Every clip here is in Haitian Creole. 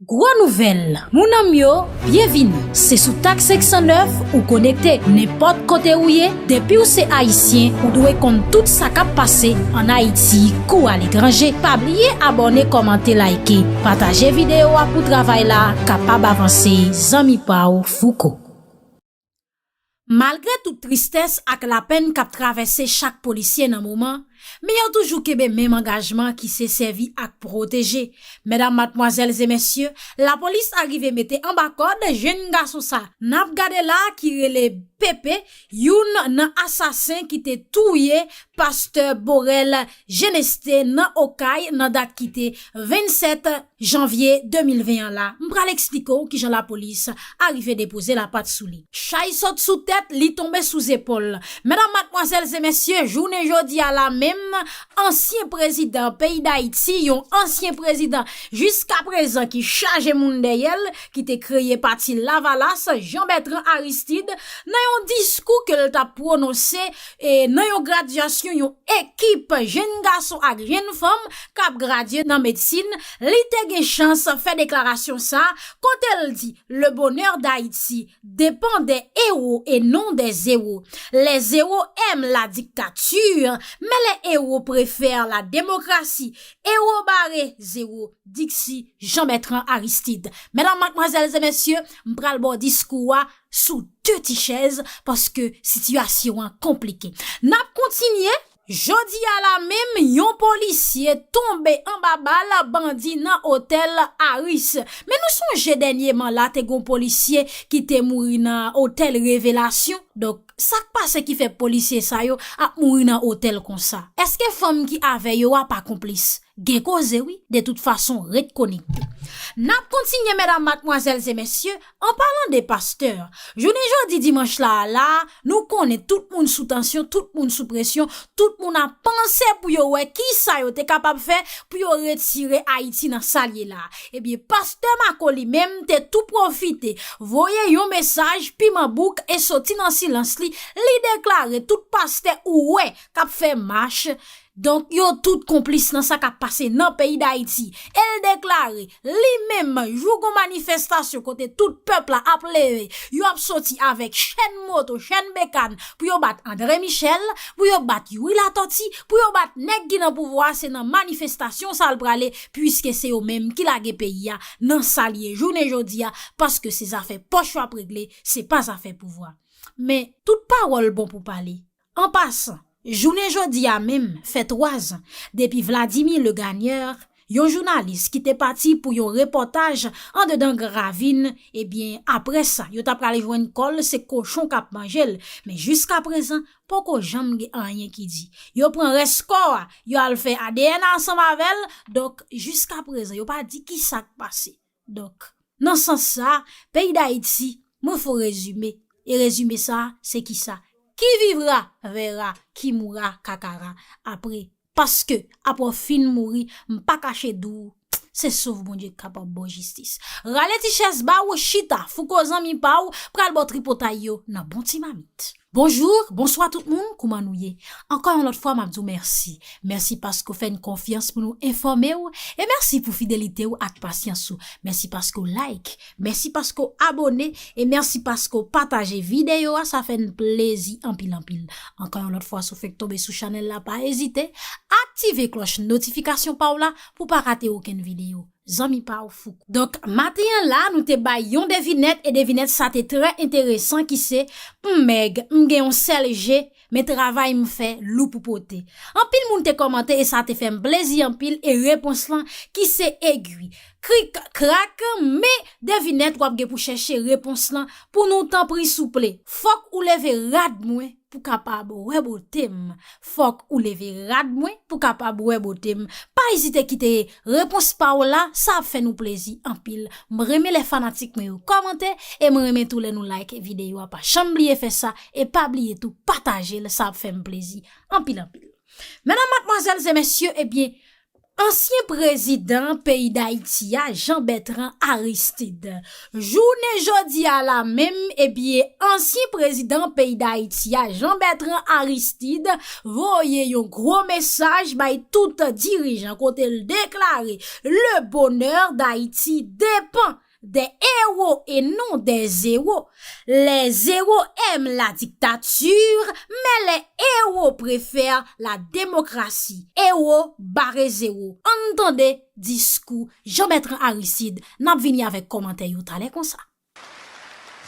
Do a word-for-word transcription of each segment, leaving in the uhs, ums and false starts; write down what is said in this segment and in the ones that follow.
Gwo nouvèl, moun an m yo, byenvini. Se sou Tak senk san nèf ou konekte. Nenpòt kote ou ye, depi w se Ayisyen, ou dwe konn tout sa k ap pase ann Ayiti kou aletranje. Pa bliye abòne, kòmante, like, pataje videyo a pou travay la kapab avanse. Zanmi pa w, Fouco. Malgre tout tristès ak lapenn k ap travèse chak polisye nan moman, men yo toujou kenbe menm angajman ki se sèvi ak pwoteje. Medam, madmwazèl e mesye, lapolis arive mete anba kòd jenn gason sa n ap gade la ki rele Pepe, youn nan asasen ki te touye pastè Borel Geneste nan Okay nan dat ki te vennsèt janvye de mil ven an la. M pral eksplike w kijan lapolis arive depoze lapat sou li. Chay sot sou tèt, li tonbe sou zepòl. Medam, madmwazèl e mesye, jounen jodi a la menm, ansyen prezidan peyi Dayiti, yon ansyen prezidan jiskaprezan ki chaje moun dèyè l, ki te kreye pati Lavalas, Jean Bertrand Aristide, nan yon diskou ke l t ap pwononse e nan yon gradyasyon yon ekip jenn gason ak jenn fanm k ap gradye nan medsin, li te gen chans fè deklarasyon sa, kote l di: Le bonheur d'Haïti dépend des héros et non des zéros. Les zéros aiment la dictature, mais les héros préfèrent la démocratie. Héros barré, zéro, dixi Jean Bertrand Aristide. Medam, madmwazèl e mesye, m pral ba w diskou a sou de ti chèz, paske sitiyasyon an konplike. N ap kontinye. Jodi a la menm, yon polisye tonbe anba bal bandi nan otèl Aris. Men nou sonje dènyèman la, te gen yon polisye ki te mouri nan otèl Revelasyon. Donk, sa k pase ki fè polisye sa yo ap mouri nan otèl konsa? Èske fanm ki avè yo a pa konplis? Gen koze wi, de tout fason, ret konekte. N ap kontinye, medam, madmwazèl e mesye, an palan de pastè. Jounen jodi dimanch la a la, nou konnen tout moun sou tansyon, tout moun sou presyon, tout moun ap panse pou yo wè kisa yo te kapab fè pou yo retire Ayiti nan sa l ye la. Ebyen, pastè Marco li menm te tou pwofite voye yon mesaj piman bouk e soti nan silans li, li deklare tout pastè ou wè k ap fè mach, donk, yo tout konplis nan sa k ap pase nan peyi Dayiti. E l deklare, li menm, jou gon manifestasyon kote tout pèp la ap leve, yo ap soti avèk chèn moto, chèn bekann, pou yo bat André Michel, pou yo bat Youri Latortue, pou yo bat nèg ki nan pouvwa a, se nan manifestasyon sa l prale, piske se yo menm ki lage peyi a nan sa l ye jounen jodi a, paske se zafè pòch yo ap regle, se pa zafè pouvwa. Men, tout pawòl bon pou pale. An pasan, jounen jodi a menm fè twazan depi Vladimir Legagneur, yon jounalis ki te pati pou yon repòtaj andedan Gran Ravin, ebyen, apre sa, yo ta pral jwenn kò l, se kochon k ap manje l. Men jiskaprezan, poko janm gen anyen ki di. Yo pran rès kò a, yo al fè A D N ansanm avè l, donk, jiskaprezan, yo pa di kisa k pase. Donk, nan sans sa, peyi Dayiti, mwen fè w rezime. E rezime sa, se kisa? Qui vivra verra, qui mourra kakara. Apre, paske, apre w fin mouri, m pa kache di w, se sèl Bondye k kapab ba w jistis. Rale ti chèz ba w, chita, Fouco zanmi pa w, pral ba w tripotay yo nan bon ti mamit. Bonjou, bonswa tout moun, kouman nou ye? Ankò yon lòt fwa, m ap di w mèsi. Mèsi paske w fè n konfyans pou nou enfòme w, e mèsi pou fidelite w ak pasyans ou. Mèsi paske w like, mèsi paske w abòne, e mèsi paske w pataje videyo a, sa fè n plezi anpil, anpil. Ankò yon lòt fwa, si w fèk tonbe sou chanèl la, pa ezite, aktive klòch notifikasyon pa w la pou w pa rate okenn videyo. Zanmi pa w Fouco. Donk, maten an la, nou te bay yon devinèt, e devinèt sa te trè enteresan, ki se, m mèg, m gen yon sèl je, men travay m fè lou pou pote. Anpil moun te kòmante, e sa te fè m plezi anpil, e repons lan, ki se egwi. Krik, krak, men devinèt w ap gen pou chèche repons lan pou nou, tanpri souple. Fòk ou leve rad mwen pou kapab wè bote m. Fòk ou leve rad mwen pou kapab wè bote m. Pa ezite kite repons pa w la, sa ap fè nou plezi anpil. M renmen lè fanatik mwen yo kòmante, e m renmen tou lè nou like videyo a. Pa janm bliye fè sa, e pa bliye tou pataje l, sa ap fè m plezi anpil, anpil. Medam, madmwazèl e mesye, ebyen, Ansyen prezidan peyi Dayiti a, Jean Bertrand Aristide. Jounen jodi a la menm, ebyen, ansyen prezidan peyi Dayiti a, Jean Bertrand Aristide, voye yon gwo mesaj bay tout dirijan kote l deklare: Le bonheur d'Haïti dépend des héros et non des zéros. Les zéros aiment la dictature, mais les héros préfèrent la démocratie. Héros barré zéro. Ann tande diskou Jean Bertrand Aristide, n ap vini avèk kòmantè yo talè konsa.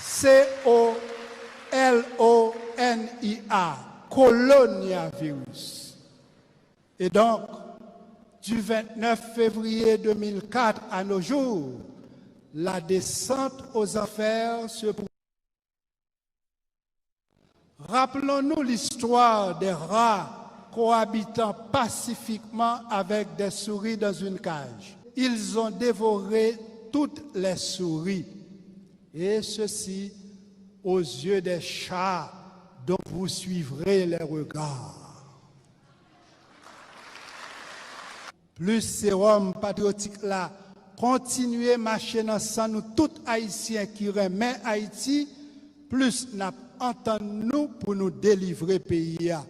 C O L O N I A, coronavirus. Et donc, du vingt-neuf février deux mille quatre à nos jours, la descente aux enfers se poursuit. Rappelons-nous l'histoire des rats cohabitant pacifiquement avec des souris dans une cage. Ils ont dévoré toutes les souris, et ceci aux yeux des chats dont vous suivrez les regards. Plis Sewòm Patriyotik la kontinye mache nan san nou tout Ayisyen ki renmen Ayiti, plis n ap antann nou pou nou delivre peyi a.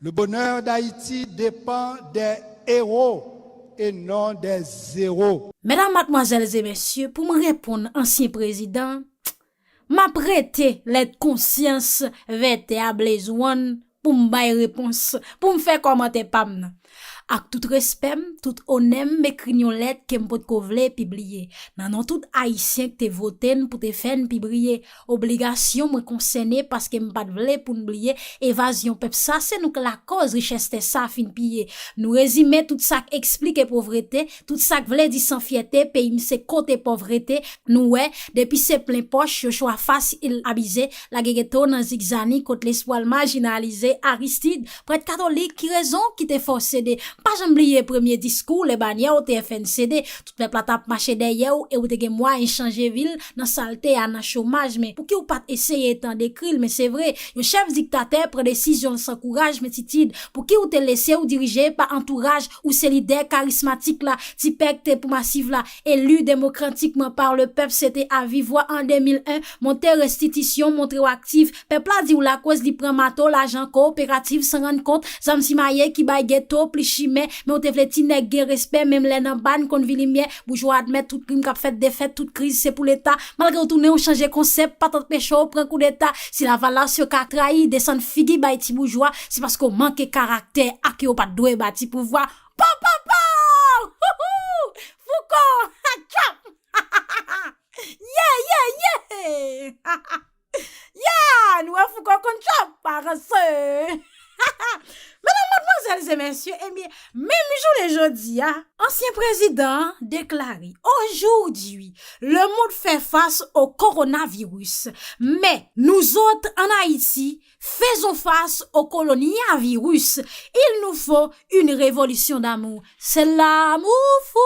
Le bonheur d'Haïti dépend des héros et non des zéros. Medam, madmwazèl e mesye, pou m reponn ansyen prezidan, m ap rete lèd konsyans vètè a Blaze One pou m bay repons, pou m fè kòmantè pa m nan. Ak tout respè m, tout onè m, m ekri n yon lèt ke m potko vle pibliye. Nan non tout Ayisyen k te vote n pou te fè n pi briye. Obligasyon mwen konsène paske m pa t vle pou n bliye evazyon pèp sa se nou k lakòz richès tè sa fin piye. Nou rezime tout sa k eksplike povrete, tout sa k vle di san fyète, peyi m se kote pòv rete. Nou wè, depi se plen pòch yo chwa fasil abize, lage geto nan zigzani kot lespwa l majinalize. Aristide, prèt katolik, ki rezon ki te fè w sede? Pa janm bliye premye diskou w, lè banyè w te F N C D. Tout pèp la t ap mache dèyè w e ou te gen mwayen chanje vi l nan salte a, nan chomaj. Men pouki w pa t eseye tande kri l? Men se vre, yon chèf diktatè pran desizyon l san kouraj. Men Titid, pouki w te lese w dirije pa antouraj ou se lidè karismatik la? Ti pèk te pou masiv la, eli demokratikman pa le pèp, se te a viv vwa an de mil en. Monte restitisyon, montre w aktif. Pèp la di w lakoz li pran mato, lajan, kowoperativ san rann kont, zam simaye ki bay geto plis chimè. Men w te vle ti nèg gen respè, menm lè nan ba n konn vi limyè. Boujwa admèt tout krim k ap fèt, defèt, tout kriz se pou leta. Malgre w tounen w chanje konsèp, pa t anpeche w pran koudeta. Si lavalas yo ka trayi, desann figi bay ti boujwa, se paske w manke karaktè ak yo pa t dwe ba ti pouvwa. Pow, pow, pow! Houhou! Fouco! Trump! Yeah, yeah, yeah! Yeah! Nou wè Fouco konn Trump pa ranse! Medam, madmwazèl e mesye, ebyen, menm jounen jodi a, ansyen prezidan an deklare: Aujourd'hui, le monde fait face au coronavirus, mais nous autres en Haïti, faisons face au coronavirus. Il nous faut une révolution d'amour. C'est l'amour fou.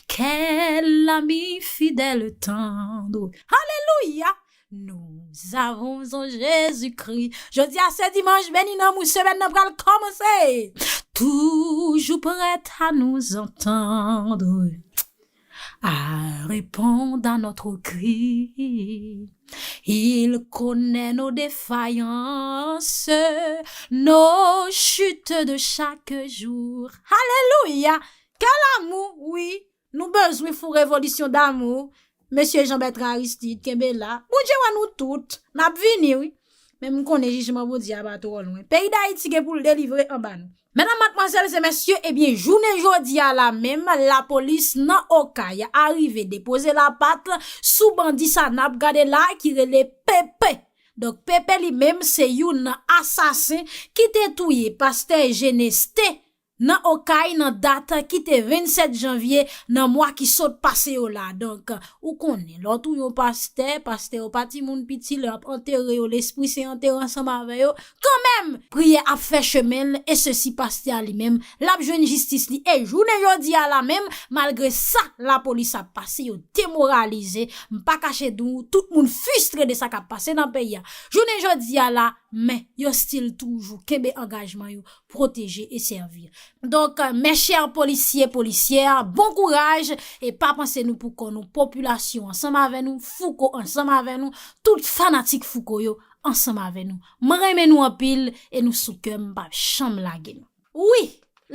Quel ami fidèle et tendre. Alelouya! Nous avons en Jésus-Christ. Jodi a se dimanch, beni nan mou, semèn nan pral kòmanse. Toujours prêt à nous entendre, à répondre à notre cri. Il connaît nos défaillances, nos chutes de chaque jour. Alelouya! Kèl amou, wi. Nou bezwen fou revolisyon damou. Mesye Jean Bertrand Aristide, kenbe la. Bondye wè nou tout. N ap vini, wi. Men m konnen jijman Bondye a pa twò lwen. Peyi Dayiti gen pou l delivre anba nou. Medam, madmwazèl e mesye, ebyen, jounen jodi a la menm, lapolis nan Okay arive depoze lapat sou bandi sa n ap gade la ki rele Pepe. Donk, Pepe li menm se youn nan asasen ki te touye pastè Geneste nan Okay nan dat ki te vennsèt janvye nan mwa ki sot pase yo la. Donk, ou konnen, lè w touye yon pastè, pastè yo pa timoun piti, lè y ap antere yo, lespri se antere ansanm avè yo. Kanmenm, priyè ap fè chemen l, e sesi pastè a li menm, l ap jwenn jistis li. E jounen jodi a la menm, malgre sa lapolis ap pase, yo demoralize, m pa kache di w, tout moun fristre de sa k ap pase nan peyi a. Jounen jodi a la, men yo still toujou kenbe angajman yo pwoteje e sèvi. Donk, mes chers policiers, policières, bon kouraj e pa panse nou pou kò nou, popilasyon ansanm avè nou, Fouco ansanm avè nou, tout fanatik Fouco yo ansanm avè nou. Mwen renmen nou anpil e nou sou kè m, m p ap janm lage nou. Wi,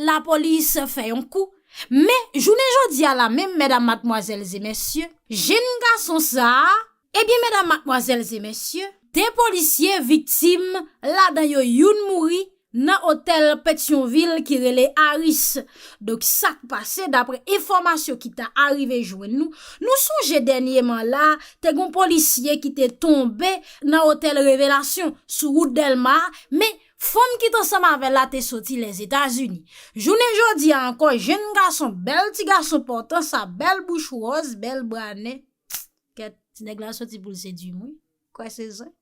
lapolis fè yon kou, men jounen jodi a la menm, medam, madmwazèl e mesye, jenn gason sa a, ebyen, medam, madmwazèl e mesye, de polisye viktim, ladan yo youn mouri nan otèl Petyonvil ki rele Aris. Donk, sa k pase, daprè enfòmasyon ki ta arive jwenn nou, nou sonje dènyèman la, te gon polisye ki te tonbe nan otèl Revelasyon sou wout Dèlma, men fanm ki t ansanm avè l la te soti Lèzetazini. Jounen jodi a ankò, jenn gason, bèl ti gason pòtan sa, bèl bouch wòz, bèl bra nè. Kèt, ti nèg la soti pou l sedui m, wi. Kwè se zen.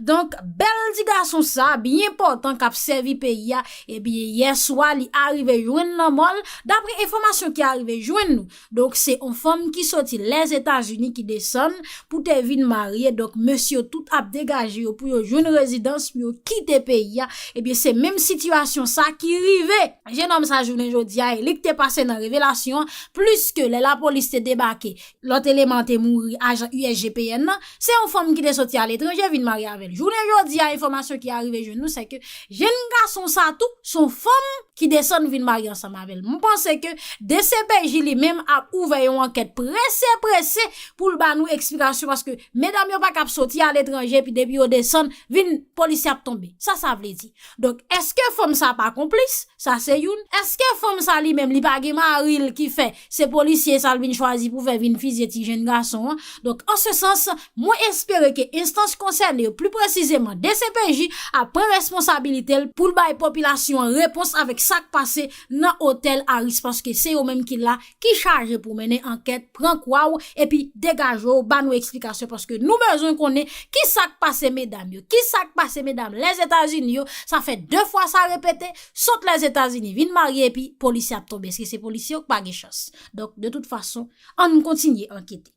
Donk, bèl ti gason sa, byen pòtan, k ap sèvi peyi a, ebyen, yè swa, li arive jwenn lanmò l, daprè enfòmasyon ki arive jwenn nou. Donk, se yon fanm ki soti Lèzetazini ki desann pou te vin marye. Donk, mesye yo tout ap degaje yo pou yo jwenn rezidans, pou yo kite peyi a. Ebyen, se menm sitiyasyon sa ki rive jennonm sa jounen jodi a, e li k te pase nan Revelasyon an, pliske lè lapolis te debake, lòt eleman te mouri, ajan U S G P N nan, se yon fanm ki te soti aletranje vin marye avè l. Jounen jodi a, enfòmasyon ki arive jwenn nou, se ke jenn gason sa tou, se yon fanm ki desann vin marye ansanm avè l. M panse ke D C P J li menm ap ouvè yon ankèt prese, prese pou l ba nou eksplikasyon, paske medam yo pa ka ap soti aletranje, epi depi yo desann, vin polisye ap tonbe. Sa sa vle di? Donk, èske fanm sa pa konplis? Sa se youn. Èske fanm sa li menm, li pa gen mari l ki fè se polisye sa l vin chwazi pou fè vin fizye ti jenn gason an? Donk, an se sans, mwen espere ke enstans konsène yo, pli presizeman D C P J, ap pran responsabilite l pou l bay popilasyon an repons avèk sa k pase nan otèl Aris, paske se yo menm ki la, ki chaje pou mennen ankèt, pran kwa w, epi degaje w, ba nou eksplikasyon, paske nou bezwen konnen ki sa k pase medam yo, ki sa k pase medam Lèzetazini yo, sa fè de fwa sa repete, sot Lèzetazini, vin marye, epi polisye ap tonbe, èske se polisye yo k pa gen chans? Donk, de tout fason, ann kontinye ankete.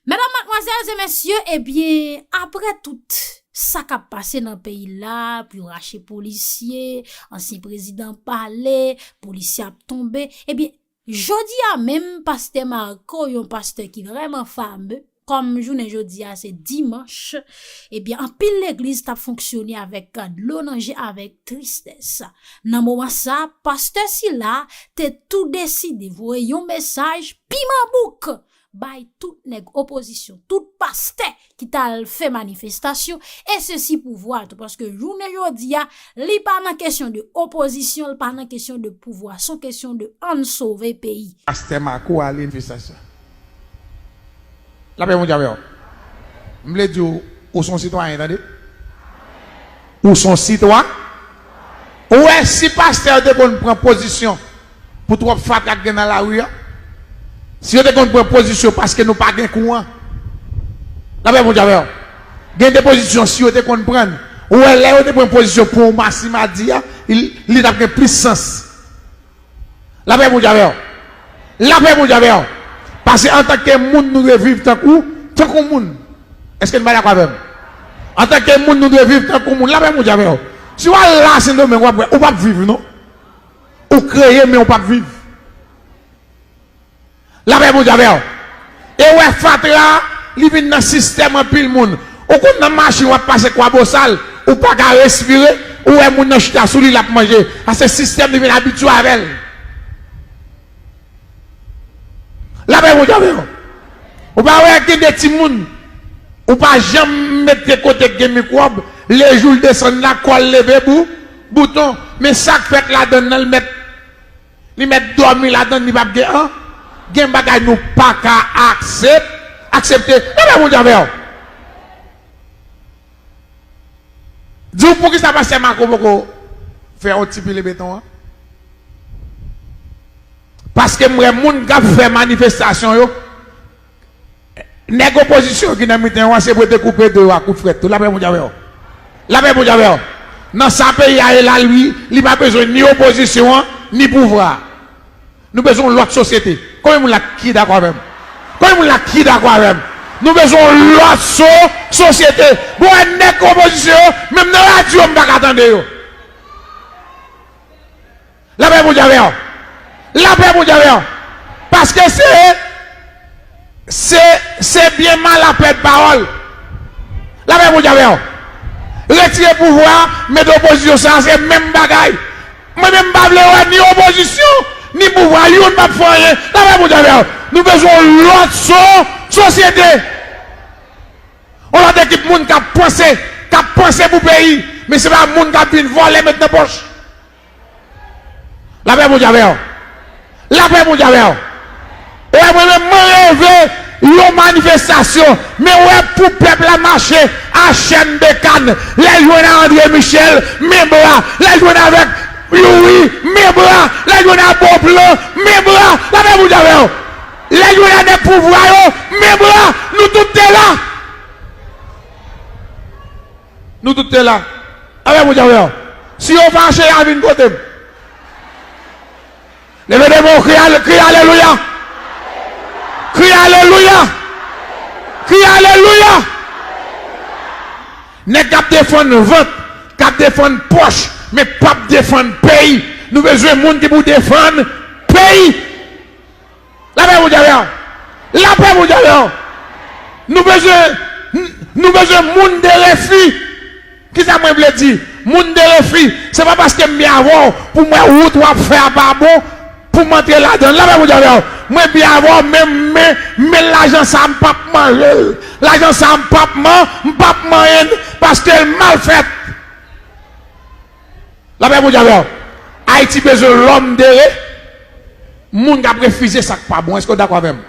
Medam, madmwazèl e mesye, ebyen, apre tout sa k ap pase nan peyi la, pou yo rache polisye, ansyen prezidan pale, polisye ap tonbe, ebyen, jodi a menm, pastè Marco, yon pastè ki vrèman fame, kòm jounen jodi a se dimanch, ebyen, anpil legliz t ap fonksyone avèk dlo nan je, avèk tristès. Nan moman sa, pastè sila te tou deside voye yon mesaj piman bouk bay tout nèg opozisyon, tout pastè ki t al fè manifestasyon, e se si pouvwa tou, paske jounen jodi a, li pa nan kesyon de opozisyon, li pa nan kesyon de pouvwa, se yon kesyon de ann sove peyi. Pastè Marco ale manifestasyon. Lapè Bondye avè w. M vle di w, ou se yon sitwayen, tande. Ou se yon sitwa. Ou wè, si pastè yo te konn pran pozisyon pou twòp fatra k gen nan lari a, si yo te konn pran pozisyon paske nou pa gen kouran, lapè Bondye avè w. Gen de pozisyon, si yo te konn pran, ou wè, lè yo te pran pozisyon pou yon masimadi a, li, li t ap gen plis sans. Lapè Bondye avè w. Lapè Bondye avè w. Paske antanke moun, nou dwe viv tankou, tankou moun. Èske nou pa dakò avè m? Antanke moun, nou dwe viv tankou moun. Lapè Bondye avè w. Si w al la Sendomeng, w ap wè, ou p ap viv, non. Ou kreye, men ou p ap viv. Lapè Bondye avè w. E w wè fatra, li vin nan sistèm anpil moun. Ou konn nan machin w ap pase Kwabosal, ou pa ka respire, ou wè moun nan chita sou li, l ap manje. Sa se sistèm li vin abitye avè l. Lapè Bondye avè w. Ou pa wè gen de timoun, ou pa janm mete kote k gen mikwòb, lejou l desann la, kò l leve bou, bouton. Men sa k fèt ladann nan, l mèt Li mèt dòmi ladann, li p ap gen an. Gen bagay nou pa ka aksep-, aksepte. Lapè Bondye avè w. Di w poukisa pastè Marco poko fè yon ti pile beton an? Paske m wè moun k ap fè manifestasyon yo, nèg opozisyon yo ki nan mitan yo a, se pou yo te koupe do yo ak kout frèt tou. Lapè Bondye avè w. Lapè Bondye avè w. Nan sa peyi a ye la, li, li pa bezwen ni opozisyon an, ni pouvwa a. Nou bezwen yon lòt sosyete. Konbyen moun la ki dakò avè m? Konbyen moun la ki dakò avè m? Nou bezwen yon lòt so-, sosyete. Bon, wè nèg opozisyon yo, menm nan radyo, m pa ka tande yo. Lapè Bondye avè w. Lapè Bondye avè w. Paske se, se, se byen mal apèd pawòl. Lapè Bondye avè w. Retire pouvwa a, mete opozisyon, sa se menm bagay. Mwen menm m pa vle wè ni opozisyon, ni pouvwa, youn p ap fè anyen. Lapè Bondye avè w. Nou bezwen yon lòt so, sosyete. Yon lòt ekip moun k ap panse, k ap panse pou peyi, men se pa moun k ap vin vòlè met nan pòch. Lapè Bondye avè w. Lapè Bondye avè w. E mwen menm, mwen reve yon manifestasyon. Men wè pou pèp la mache a chèn de kann. Lè l jwenn a André Michel, men bra. Lè l jwenn avèk Youri, men bra. Lè l jwenn a Bonplan, men bra. Lapè Bondye avè w. Lè l jwenn a nèg pouvwa yo, men bra. Nou tout te la. Nou tout te la. Lapè Bondye avè w. Si yo fache, y a vin kote m. Leve de men w, kri ale-, kri alelouya. Kri alelouya. Kri alelouya. Nèg k ap defann vant, k ap defann pòch, men p ap defann peyi. Nou bezwen moun ki pou defann peyi. Lapè Bondye avè w. Lapè Bondye avè w. Nou bezwen, nou bezwen moun de refi. Kisa mwen vle di? Moun de refi. Se pa paske m byen avè w pou m wè wout w ap fè a pa bon, pou m antre ladan l. Lapè Bondye avè w. Mwen byen avè w, men, men, men lajan sa a m p ap manje l. Lajan sa a m p ap man, m p ap manyen l, paske l mal fèt. Lapè Bondye avè w. Ayiti bezwen lòm dere, moun k ap refize sa k pa bon. Èske w dakò avè m?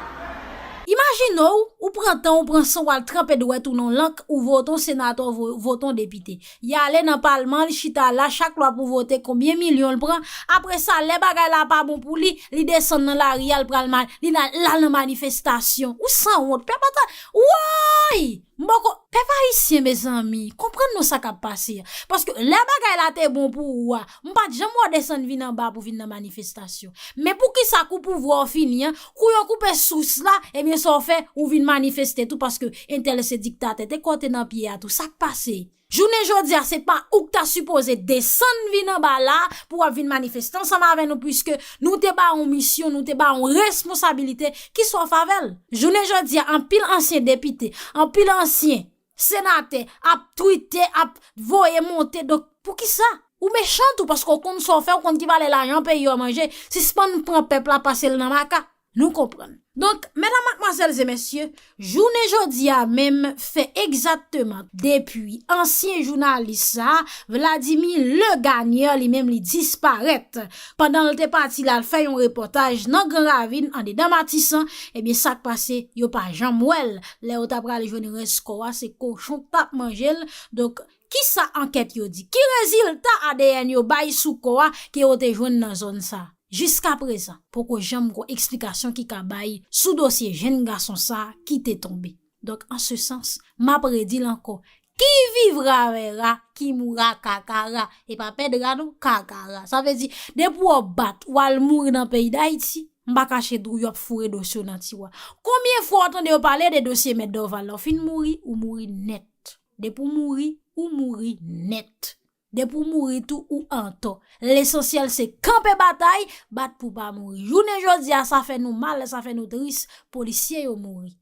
Imajine w, ou pran tan, ou pran san, w al tranpe dwèt ou nan lank, ou vote yon senatè, ou vo-, vote yon depite. Y ale nan palman, li chita la, chak lwa pou vote, konbyen milyon l pran. Apre sa, lè bagay la pa bon pou li, li desann nan lari a, l pral ma-, li la, l al nan manifestasyon. Ou sanwont, pèp ata-, woy! M poko, pèp ayisyen, mezanmi, konprann nou sa k ap pase a. Paske lè bagay la te bon pou ou a, m pa t janm wè w desann vin anba pou vin nan manifestasyon. Men poukisa kou pouvwa w fini an, kou yo koupe sous la, ebyen sa w fè, ou vin manifeste tou paske entèl se diktatè, te kote nan pye a tou, sa k pase? Jounen jodi a, se pa ou k ta sipoze desann vin anba la pou w ap vin manifeste ansanm avè nou, piske nou te ba w yon misyon, nou te ba w yon responsabilite, kisa w fè avè l? Jounen jodi a, anpil ansyen depite, anpil ansyen senatè ap twite, ap voye monte. Donk, poukisa? Ou mechan tou, paske w konn sa w fè, w konn ki valè lajan peyi w manje. Sispann pran pèp la, pase l nan maka. Nou konprann. Donk, medam, madmwazèl e mesye, jounen jodi a menm fè egzakteman depi ansyen jounalis sa, Vladimir Legagneur, li menm li disparèt. Pandan l te pati l al fè yon repòtaj nan Gran Ravin, andedan Matisan, ebyen, sa k pase, yo pa janm wè l. Lè yo ta pral jwenn rès kò a, se kochon k t ap manje l. Donk, kisa ankèt yo di? Ki rezilta A D N yo bay sou kò a ke yo te jwenn nan zòn sa? Jiskaprezan, poko janm gon eksplikasyon ki ka bay sou dosye jenn gason sa a ki te tonbe. Donk, an se sans, m ap redi l ankò, qui vivra verra, qui mourra kakara. E pa pèdra non, kakara. Sa vle di, depi w bat, w al mouri nan peyi Dayiti, m pa kache di w, y ap foure dosye w nan tiwa. Konbyen fwa w tande yo pale de dosye Mèt Dorval la? W fin mouri, ou mouri nèt. Depi w mouri, ou mouri nèt. Depi w mouri tou, ou antò. Lesansyèl se kanpe batay, bat pou w pa mouri. Jounen jodi a, sa fè nou mal, sa fè nou tris, polisye yo mouri.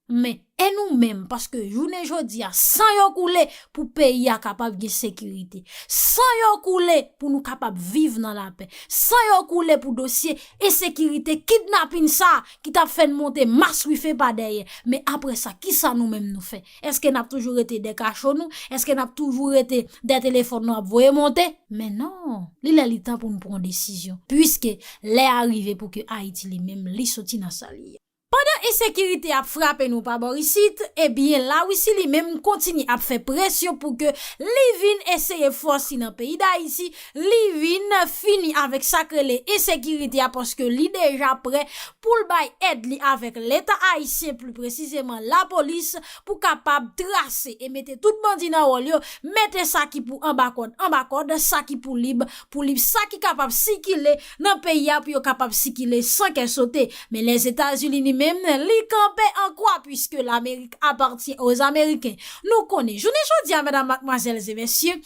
Men, e nou menm, paske jounen jodi a, san yo koule pou peyi a kapab gen sekirite. San yo koule pou nou kapab viv nan lapè. San yo koule pou dosye ensekirite, kidnapin sa ki t ap fè n monte maswife pa dèyè. Men apre sa, kisa nou menm nou fè? Èske n ap toujou rete dè kacho nou? Èske n ap toujou rete dè telefòn nou ap voye monte? Men non, li lè li tan pou n pran yon desizyon. Piske lè a rive pou ke Ayiti li menm, li soti nan sa li ye. Pandan ensekirite ap frape nou pa bò isit, ebyen, Larisi li menm kontinye ap fè presyon pou ke li vin eseye fòs li nan peyi Dayiti, li vin fini avèk sa k rele ensekirite a, paske li deja prè pou l bay èd li avèk Leta ayisyen, pli presizeman lapolis, pou kapab trase e mete tout bandi nan wòl yo, mete sa ki pou anba kòd anba kòd, sa ki pou lib pou lib, sa ki kapab sikile nan peyi a pou yo kapab sikile san kè sote. Men Lèzetazini li menm, li kanpe an kwa, puiske Lamerik apatyen o Ameriken. Nou konnen, jounen jodi a, medam, madmwazèl e mesye,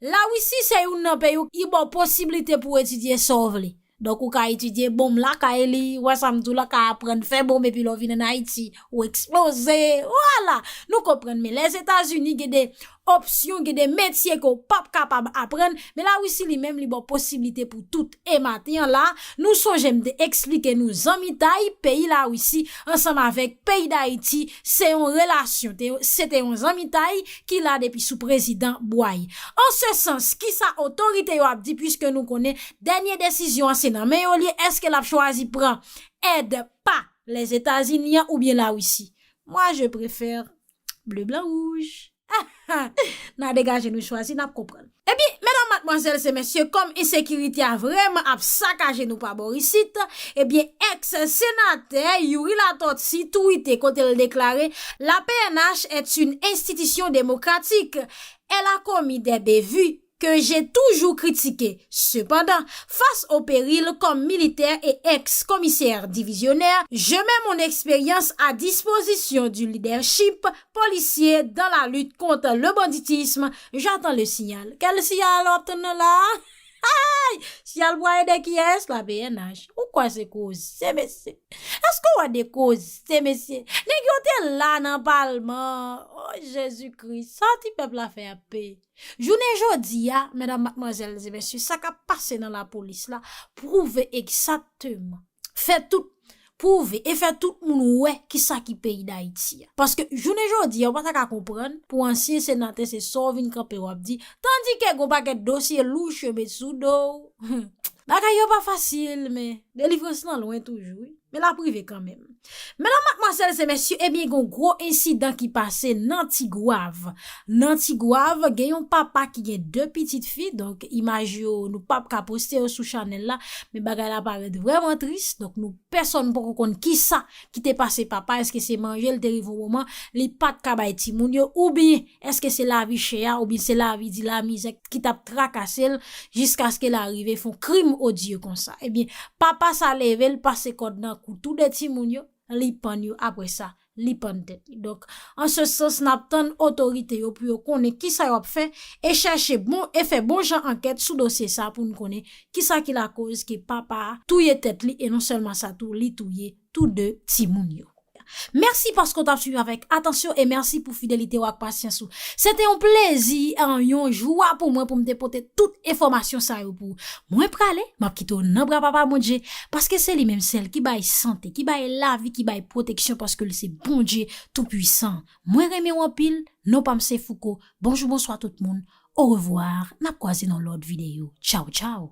Larisi se youn nan peyi w ki ba w posiblite pou w etidye sa w vle. Donk, ou ka etidye bonm lakay li, wè sa m di w la, ka aprann fè bonm, epi lè w vin ann Ayiti, ou eksploze. Vwala! Nou konprann, men Lèzetazini gen de opsyon, gen de metye ke w p ap kapab aprann, men Larisi li menm, li ba w posiblite pou tout. E maten an la, nou sonje m te eksplike nou zanmitay peyi Larisi ansanm avèk peyi Dayiti, se yon relasyon, te, se te yon zanmitay ki la depi sou prezidan Bway. An se sans, kisa otorite yo ap di, piske nou konnen dènye desizyon an se nan men yo l ye, èske l ap chwazi pran èd pa Lèzetazini an oubyen Larisi? Moi, je préfère bleu, blanc, rouge. N a degaje nou chwazi, n ap konprann. Ebyen, medam, madmwazèl, se mesye, kòm ensekirite a vrèman ap sakaje nou pa bò isit, ebyen, èks senatè Youri Latortue twite kote l deklare: La P N H est une institution démocratique. Elle a commis des bévues que j'ai toujours critiquées. Cependant, face au péril comme militaire et ex-commissaire divisionnaire, je mets mon expérience à disposition du leadership policier dans la lutte contre le banditisme. J'attends le signal. Kèl siyal w ap tann nan la a? Ay! Siyal pou ale de kiyès? La P N H. Ou kwè se koze, mesye? Èske w wè de koze, mesye? Nèg yo te la nan palman. O Jezikri, sa ti pèp la fè ap peye. Jounen jodi a, medam, madmwazèl e mesye, sa k ap pase nan lapolis la pwouve egzakteman, fè tout, pwouve e fè tout moun wè kisa ki peyi Dayiti a. Paske jounen jodi a, ou pa ta ka konprann, pou ansyen senatè, se sa w vin kanpe w ap di, tandike gon pakèt dosye louch yo met sou do w. Bagay yo pa fasil, men delivrans lan lwen toujou, wi. Men l ap rive kanmenm. Medam, madmwazèl e mesye, ebyen, gen yon gwo ensidan ki pase nan Tigwav. Nan Tigwav, gen yon papa ki gen de pitit fi, donk imaj yo, nou p ap ka poste yo sou chanèl la, men bagay la parèt vrèman tris, donk nou, pèsonn poko konn kisa ki te pase papa, èske se manje l te rive yon moman, li pa t ka bay timoun yo, oubyen èske se lavi chè a, oubyen se lavi di lamizè ki t ap trakase l, jiskaske l arive fè yon krim odye konsa. Ebyen, papa sa leve, l pase kòd nan kou tou de timoun yo, li pann yo, apre sa, li pann tèt li. Donk, an se sans, n ap tann otorite yo pou yo konnen kisa yo ap fè e chèche bon, e fè bon jan ankèt sou dosye sa pou n konnen kisa ki lakoz ke papa a touye tèt li, e non sèlman sa tou, li touye tou de timoun yo. Mèsi paske w t ap swiv avèk atansyon e mèsi pou fidelite w ak pasyans ou. Se te yon plezi, yon jwa pou mwen pou m te pote tout enfòmasyon sa yo pou ou. Mwen prale, m ap kite w nan bra Papa Bondye, paske se li menm sèl ki bay sante, ki bay lavi, ki bay pwoteksyon, paske l se Bondye Toupwisan. Mwen renmen w anpil, non pa m se Fouco. Bonjou, bonswa tout moun. Orevwa, n ap kwaze nan lòt videyo. Tchaw, tchaw.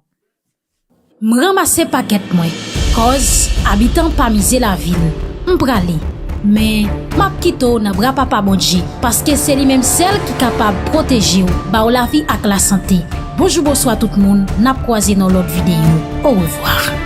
M ranmase pakèt mwen, kòz abitan pa mize lavi l. M prale, men m ap kite w nan bra Papa Bondye, paske se li menm sèl ki kapab pwoteje w, ba w lavi ak lasante. Bonjou, bonswa tout moun, n ap kwaze nan lòt videyo. Orevwa.